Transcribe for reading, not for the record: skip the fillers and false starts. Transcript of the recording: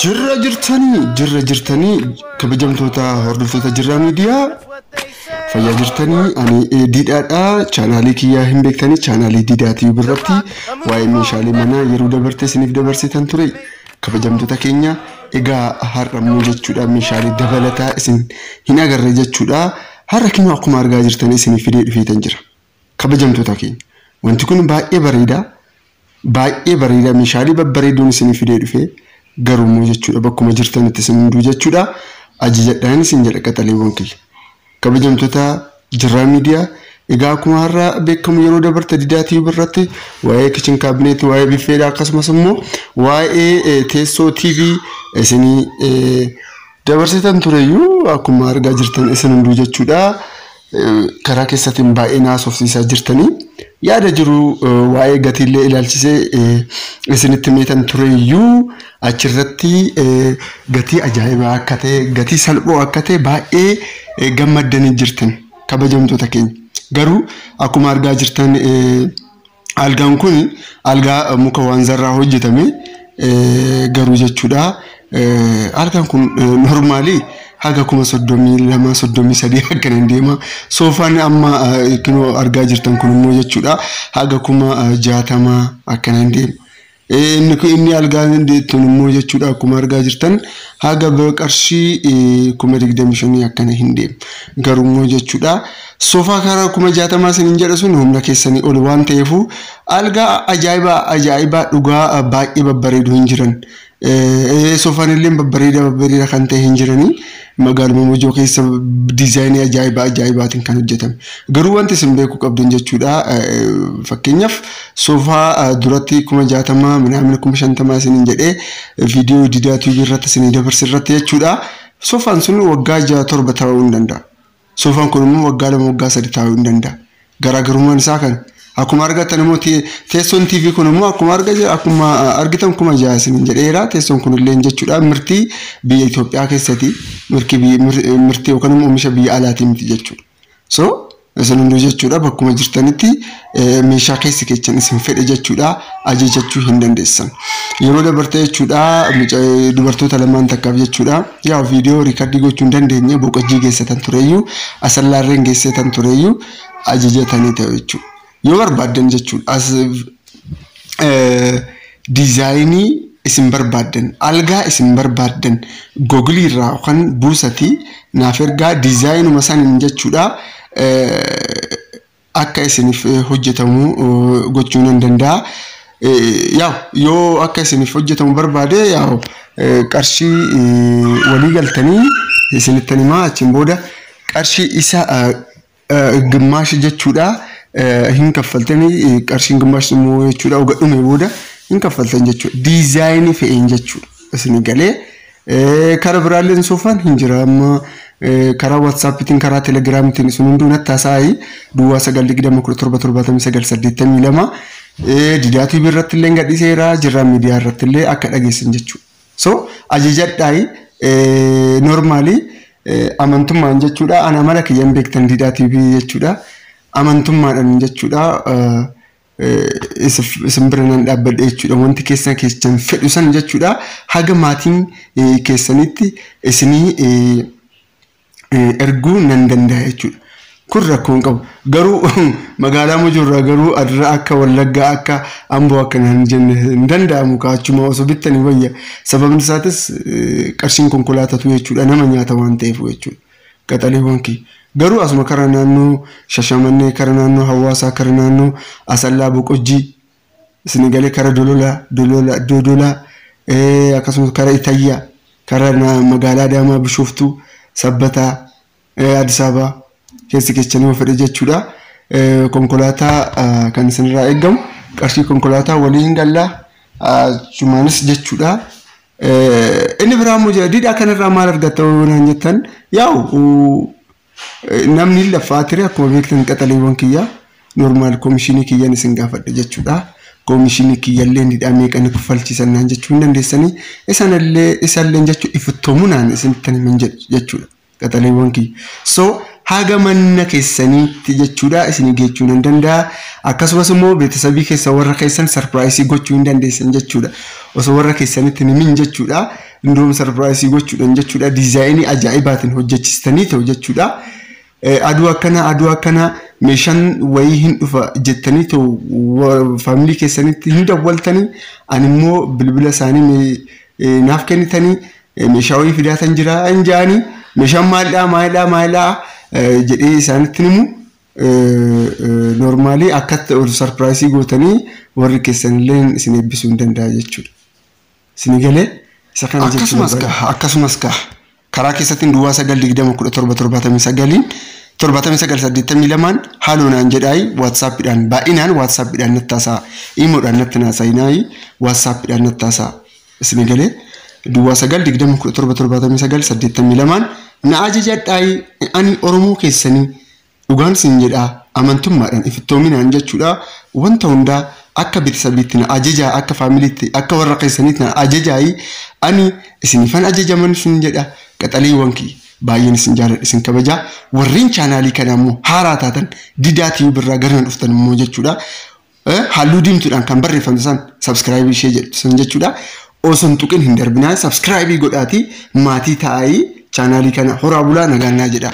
Jirra jirtanii, kabajamtoota hordoftoota Jirraa Miidiyaa, fayyaa jirtanii? Ani Diidhaadha. Chaanaalii kiyyaa hin beektanii, chaanaalii Diidaatii biratti waa'ee meeshaalee manaa yeroo dabarte isiniif dabarsitan ture. Kabajamtoota keenya, egaa har'a immoo jechuudha meeshaalee dabalataa isin hin agarre jechuudha. Har'a kinoo akkuma argaa jirtan isiniif fidee dhufeetan jira. Kabajamtoota keenya, wanti kun baay'ee bareeda, baay'ee bareeda. Meeshaalee babbareedoon isiniif fidee dhufee garuu immoo jechuudha bakkuma jirtanitti isin hunduu jechuudha ajajadhaan isin jedha. Qaxaleewwan kiyya, kabajamtoota Jirraa Miidiyaa, egaa akkuma har'a beekamu yeroo dabarte Didaatii irratti waa'ee kitchen cabinet, waa'ee biffeedha, akkasumas immoo waa'ee teessoo TV isinii dabarsitan tureyyuu, akkuma argaa jirtan isin hunduu jechuudha karaa keessatiin baay'ee naasofsiisaa jirtanii yaada jiru waa'ee gatiillee ilaalchisee isinitti meetan tureyyuu, achirratti gatii ajaa'ibaa akka ta'e, gatii salphoo akka ta'e baay'ee gammaddanii jirtan. Kabajamtoota keenya, garuu akkuma argaa jirtan algaan kun algaa muka waanzarraa hojjetame. Garuu jechuudha algaan kun normally haga 32,000, 33 akkana hin deema. Soofaan amma kinoo argaa jirtan kun immoo jechuudha haga 60,000 akkana hin deema. Inni algaan tun immoo jechuudha akkuma argaa jirtan haga qarshii 25,000 akkana hin deema. Garuu immoo jechuudha soofaa karaa 60,000 isiniin jedha sun humna keessanii ol waan ta'eefu, algaa ajaa'ibaa ajaa'ibaa dhugaa baay'ee babbareedu hin jiran. Soofaan illee babbareedaa babbareedaa kan ta'e hin jiranii, magaaluma Mojoo keessa diizaayinii ajaa'ibaa ajaa'ibaatiin kan hojjetame. Garuu wanti isin beekuu qabdan jechuudha, fakkeenyaaf soofaa duratti 60,000 minaamina 50,000 isiniin jedhee viidiyoo Didaa Tube irratti isinii dabarse irratti jechuudha. Soofaan sun waggaa 6, 7 ta'uu hin danda'a. Soofaan kun immoo waggaa 2, waggaa 3 ta'uu hin danda'a. Garaagarummaan isaa kana. Akkuma argattan immoo teessoon TV kun immoo akkuma argitan 6,000 isiniin jedheera. Teessoon kun illee jechuudha mirtii biyya Itoophiyaa keessatti, mirtii yookaan immoo oomisha biyya alaatii miti jechuudha. So isin hunduu jechuudha bakkuma jirtanitti meeshaa keessi keessan isin fedhe jechuudha ajajachuu hin dandeessan. Yeroo dabarte jechuudha dubartoota lamaan takkaaf jechuudha yaa viidiyoo record gochuu hin dandeenye, Boqojjii geessatan tureyyuu, Asallaarreen geessatan tureyyuu, ajajatanii ta'u jechuudha. Yoo barbaaddan jechuudha as diizaayinii isin barbaaddan, algaa isin barbaaddan Google irraa yookaan buusatii naaf ergaa, diizaayinuma saniin jechuudha akka isiniif hojjetamu gochuu nan danda'a. Yaa yoo akka isiniif hojjetamu barbaade, yaa qarshii walii galtanii isinittan himaa, achiin booda qarshii isa gimmaashi jechuudha hin kaffaltanii, qarshiin gimmaashi immoo jechuudha oga dhume booda hin kaffaltan jechuudha. Diizaayinii fe'een jechuudha isinii galee. Karaa biraalleen soofaan hin jira amma, karaa WhatsAppiitiin, karaa Telegiraamiitiin isin hunduu natti haasa'ii, 0920177982. Didaa TV irratti illee gadhiiseera, Jirraa Miidiyaa irratti illee akka dhageessan jechuudha. So ajajadhaayi. Normally amantummaan jechuudha ana amala kiyyan beektan, Didaa TV jechuudha, amantummaadhaan jechuudha isin bira nan dhaabbadhe jechuudha. Wanti keessan keessan fedhu san jechuudha haga maatiin keessanitti isinii erguu nan danda'a jechuudha. Kun rakkoo hin qabu. Garuu magaalaa Mojoorraa garuu adirra akka Wallaggaa, akka Amboo akka hin jenne hin danda'amu, kaachuma osoo bittanii wayya. Sababni isaatis qarshiin konkolaatatu jechuudha nama nyaata waan ta'eef jechuudha. Qaxaleewwan kiyya. Garuu asuma karaa naannoo Shashamannee, karaa naannoo Hawaasaa, karaa naannoo Asallaa Boqojjii, isin galee, karaa Dololaa, Dololaa, Dodolaa, akkasumas karaa Itayyaa, karaa magaalaa Adaamaa, Bishooftuu, Sabbataa, Addis Ababaa keessi keessanii yoo fedhe jechuudha. Konkolaataa kan isinirraa eegamu qarshii konkolaataa waliin gallaa achumaanis jechuudha. Inni biraa immoo jira, Didhaa kanarraa maal argatta naan jettan, yaa'u namni laffaa ture akkuma beektan, qaxaleewwan kiyyaa, normal koomishinii kiyyan isin gaafadhe jechuudha. Koomishinii kiyyallee didhaa meeqa kaffalchiisan naan jechuu hin dandeessanii, isanillee isallee jechuun iftoomunaan isinittan himan jechuudha, qaxaleewwan kiyya. So haga manna keessaniitti jechuudha isinii geechuu nan danda'a. Akkasumas immoo beetesabii keessa warra keessan surprise gochuu hin dandeessan jechuudha. Osoo warra keessanitti himin jechuudha. Indoom sarpiraayisii gochuudhaan jechuudha. Diizaayinii ajaa'ibaatiin hojjechistanii ta'u jechuudha. Aduu akkana, aduu akkana, meeshaan wayii hin dhufa jettanii ta'u faamilii keessanitti hin dawwaltanii, ani immoo bilbila isaanii naaf kennitanii, meeshaa wayii fidaatan jira hin jaanii, meeshaan maalidhaa maalidhaa maalidhaa jedhee isaanitti himu. Noormaalii akkatti sarpiraayisii gootanii warri keessanillee isin eebbisuu hin danda'a jechuudha. Isin galee isa kana jechuudha. Akkasumas kaa karaa keessattiin duwwaa 9 20 17 79 79 82 haaloo naan jedhaayi, waatsaappiidhaan baay'inaan waatsaappiidhaan natti haasa'a. Iimoodhaan natti haasa'inaayi, waatsaappiidhaan natti haasa'a. Isin galee duwwaa 9 20 17 79 82 na ajajadhaayi. Ani Oromoo keessanii dhugaan isin jedhaa, amantummaadhaan iftoominaan jechuudha. Wanta hundaa akka beeksisabiitti na ajajaa, akka faamiliitti, akka warra keessaniitti na ajajaayi, ani isinifan ajajaman isin jedha. Qaxaleewwan kiyya, baay'een isin jaaladha, isin kabajaa. Warreen chaanaalii kana immoo haaraa taatan, Didaa Tiyuu birraa gara dhuftan immoo jechuudha, halluu diimtuudhaan kan barreeffamte san, sabskraayibii ishee jedhu san jechuudha, osoo hin tuqin hin darbinaa, sabskraayibii godhaatii maatii taa'ii chaanaalii kana. Horaa bulaa, nagaannaa jedha.